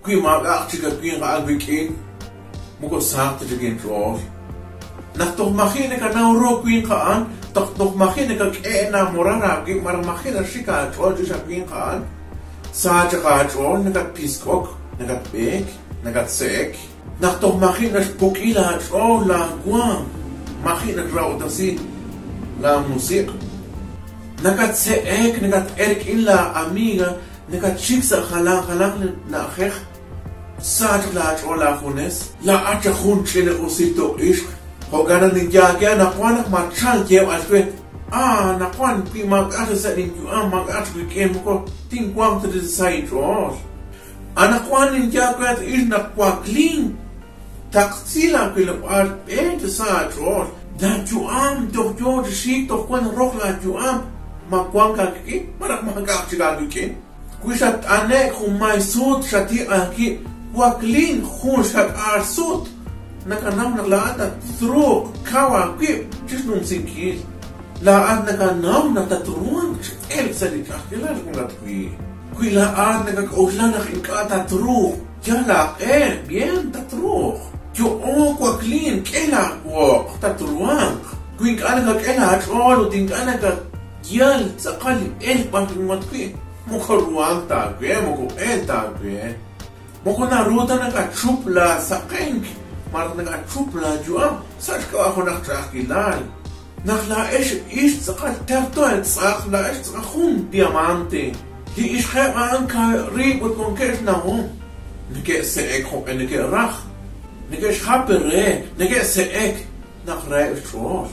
Wi maak'a'aq chik a winq a'an wik'in, moko sahaq ta chik inch'ool. Naq toj maji' nakanaw ru winq a'an, toj toj maji' nakak'e enamorar aawib' malaj maji' naxik aach'ool chirix a winq a'an, sa chaq aach'ool nakatpisk'ok, nakatb'eek, nakatse'ek. Naq toj maji' naxpuk'i laach'ool laawaanm, maji' nakrahob'tesi laamusiq', nakatse'ek, nakat'el rik'in laa'amiga, nakatxik sa' jalan jalanq li na'ajej, sa chaq laach'ool aajunes. Laa'at chaq jun ch'ina-usil tuq'ixq, jo'kan naq ninye aawe anaqwan naq matchalk yeeb'al we, Ah, anaqwan wi maak'a' chik sa' linyu'am, maak'a' chik wik'in, moko tinwanq ta chi sa inch'ool. Anaqwan ninye aawe at ixq naq waklin, taqsi laawilob'aal b'een chi sa aach'ool. Laayu'am toj yoo chi xik, toj wank roq laayu'am, ma wank aawik'in malaj maak'a'aq chik aawik'in. Wi xatt'ane'k junmay sut xatiq' aawib', waklin jun xkak'aal sut. Nakanaw naq laa'at tatruuq kaw aawib' chi xnumsinkil. Laa'at nakanaw naq tatruhanq chi elk sa' li ch'a'ajkilal wankat wi'. Wi laa'at nakak'oxla naq ink'a' tatruuq, yal aaq'e, bien, tatruuq. Yo'o, waklin, k'e laawoq, tatruhanq. Wi ink'a' nakak'e laach'ool ut ink'a' nakayal tz'aqal li elk b'ar wankat wi', moko ruhanq ta aawe, moko elk ta aawe. Moko naru ta nakachup laasaqenk malaj nakachup laayu'am sa' xk'ab'a' junaq ch'a'ajkilal. Naq laa'ex ixq tz'aqal terto eetz'aq, laa'ex tz'aqal jun diamante. Li ixqeb' a'an kaweb' rib' ut wankeb' xnawom. Neke'se'ek jo'q'e neke'raj. Neke'xjap re, neke'se'ek naq raheb' xch'ool.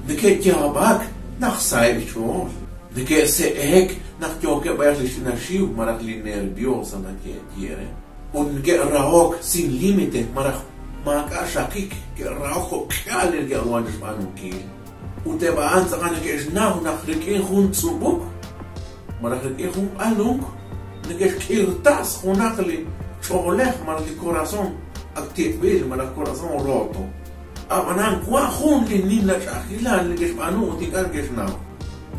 Neke'yaab'ak naq saheb' xch'ool. Neke'se'ek naq yookeb' b'ayaq li xch'ina xiw malaj li nerviosa naye'ye re. Ut neke'rahok sin limite malaj maak'a' xraqik, ke'rahok jo' k'ihal li neke'ruhan chixb'aanunkil. Ut eb' a'an tz'aqal neke'xnaw naq rik'in jun tz'ub'uk malaj rik'in jun q'alunk neke'xk'irtas junaq li ch'oolej malaj li corazon ak tiq'b'il malaj corazon roto. A'b'anan wan jun li nimla ch'a'ajkilal neke'xb'aanu ut ink'a' neke'xnaw.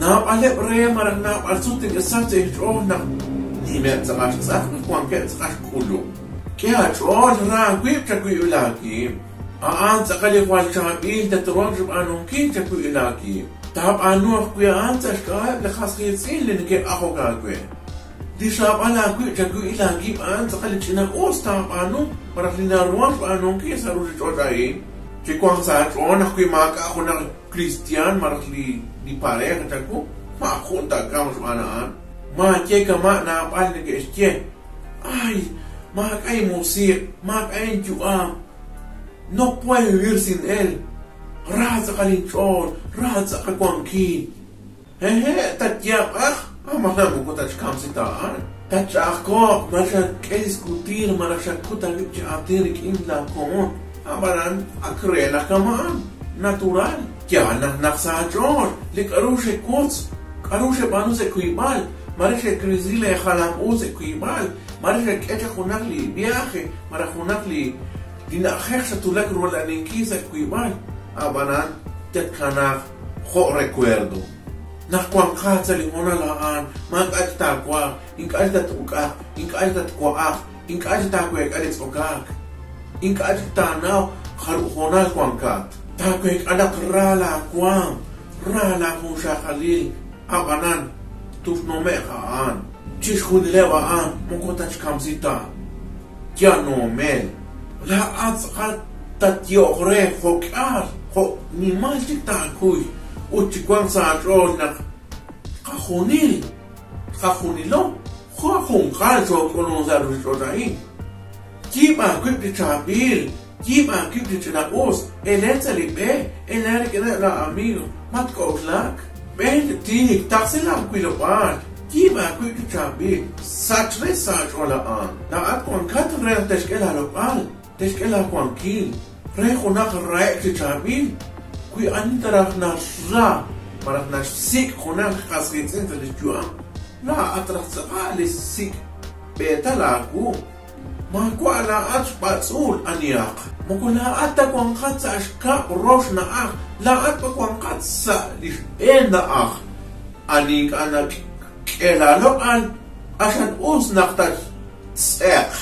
Naab'aleb' re malaj naab'al sut neke'sach sa' xch'ool naq nimeb' tz'aqal xtz'aq naq wankeb' tz'aqal xk'ulub'. K'e aach'ool, ra aawib' chawib'il aawib'. A'an tz'aqal li jwal chaab'il tatruhanq xb'aanunkil chawib'il aawib'. Taab'aanu ajwi' a'an sa' xk'ab'a'eb' li qas qiitz'in li neke'ajok aawe. Li xraab'al aawib' chawib'il aawib' a'an tz'aqal li ch'ina-us taab'aanu malaj li naruhank xb'aanunkil sa' ruchich'och' a'in. Chiwanq sa' aach'ool naq wi maak'a' junaq kristiaan malaj li li pareja chawu, maajun taakamq xb'aan a'an. Maaye kama' naab'al neke'xye, Ay, maak'a' inmusiq', maak'a' inyu'am. No puedo vivir sin él. Ra tz'aqal inch'ool, ra tz'aqal wankin. Hehe', tatyaab'aq, a'b'anan moko tatxkamsi ta a'an. Tatch'a'ajko'q, malaj xatk'e discutir malaj xakut aawib' chi aatin rik'in laa komon, a'b'anan ak re naq kama'an, natural. Yaal naq naq sa' aach'ool li k'a'ru xewotz, k'a'ru xeb'aanu sa' wiib'al, maare xekrisi lee jalam-u sa' wiib'al, maare xek'e chaq junaq li viaje malaj junaq li li na'ajej xatwulak rula'aninkil sa' wiib'al, a'b'anan tatkanaaq jo' recuerdo. Naq wanqat sa' li hoonal a'an, maak'a' chik taawaj, ink'a' chik tat-uk'aq, ink'a' chik tatwa'aq, ink'a' chik taaweek'a li tz'okaak. Ink'a' chik taanaw jarub' hoonal wankat. Taaweek'a naq ra laa waam, ra laa junxaqalil, a'b'anan, tuxnume'q a'an. Chixjunileb' a'an moko tatxkamsi ta. Yal noomel. Laa'at tz'aqal tatyehoq re jo'k'aal jo' nimal chik taakuy ut chiwanq sa' aach'ool naq tqajunil, tqajunilo jo' junqal xook'ulunk sa' ruuchich'och' a'in. Yiib' aawib' chi chaab'il, yiib' aawib' chi ch'ina'us, elen sa' li b'e, elen rik'ineb' laa'amigo, matk'oxlak. B'een tiik, taqsi laawilob'aal, yiib' aawib' chi chaab'il, sach re sa' aach'ool a'an. Laa'at wankat re naq te'xk'e laaloq'al, te'xk'e laawankil, re junaq raheb' chi chaab'il. Wi ani taraj naxra malaj naxsik' junaq qas qiitz'in sa' li xyu'am, laa'at raj tz'aqal li sik' b'eetal aawu. Maawa' laa'at xb'atz'uul anihaq. Moko laa'at ta wanqat sa' xkab' rox na'aj, laa'at b'an wanqat sa' li xb'een na'aj. Ani ink'a' nak'e laaloq'al, q'axal us naq tattz'eq.